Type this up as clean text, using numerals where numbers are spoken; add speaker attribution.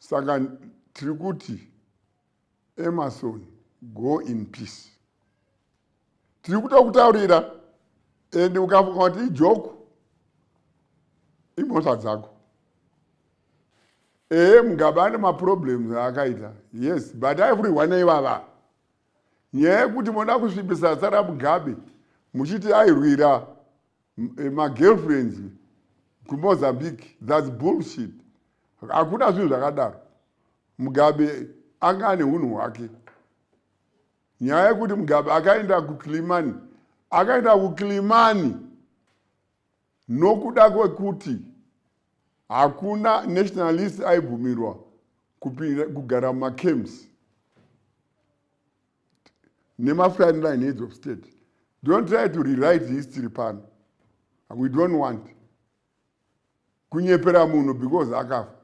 Speaker 1: Saka tiri kuti, Emmerson, go in peace. Tiri kutokutaurira, and ukafunga kuti ijoke, imhosva dzako. Ehe, Mugabe ane maproblems aakaita, yes, but aifurirwa neivava. Nyaya yekuti moda kusvibisa zita raMugabe muchiti airwira magirlfriends kuMozambique, that's bullshit. Hakuna zvinhu zvakadaro. Mugabe anga ane unhu hwake. Nyaya yekuti Mugabe akaenda kuKilimani, akaenda kuKilimani nokuda kwekuti hakuna nationalist aibvumirwa kugara mumacamps nemafrontline heads of state. Don't try to rewrite history pano. We don't want kunyepera munhu because akafa.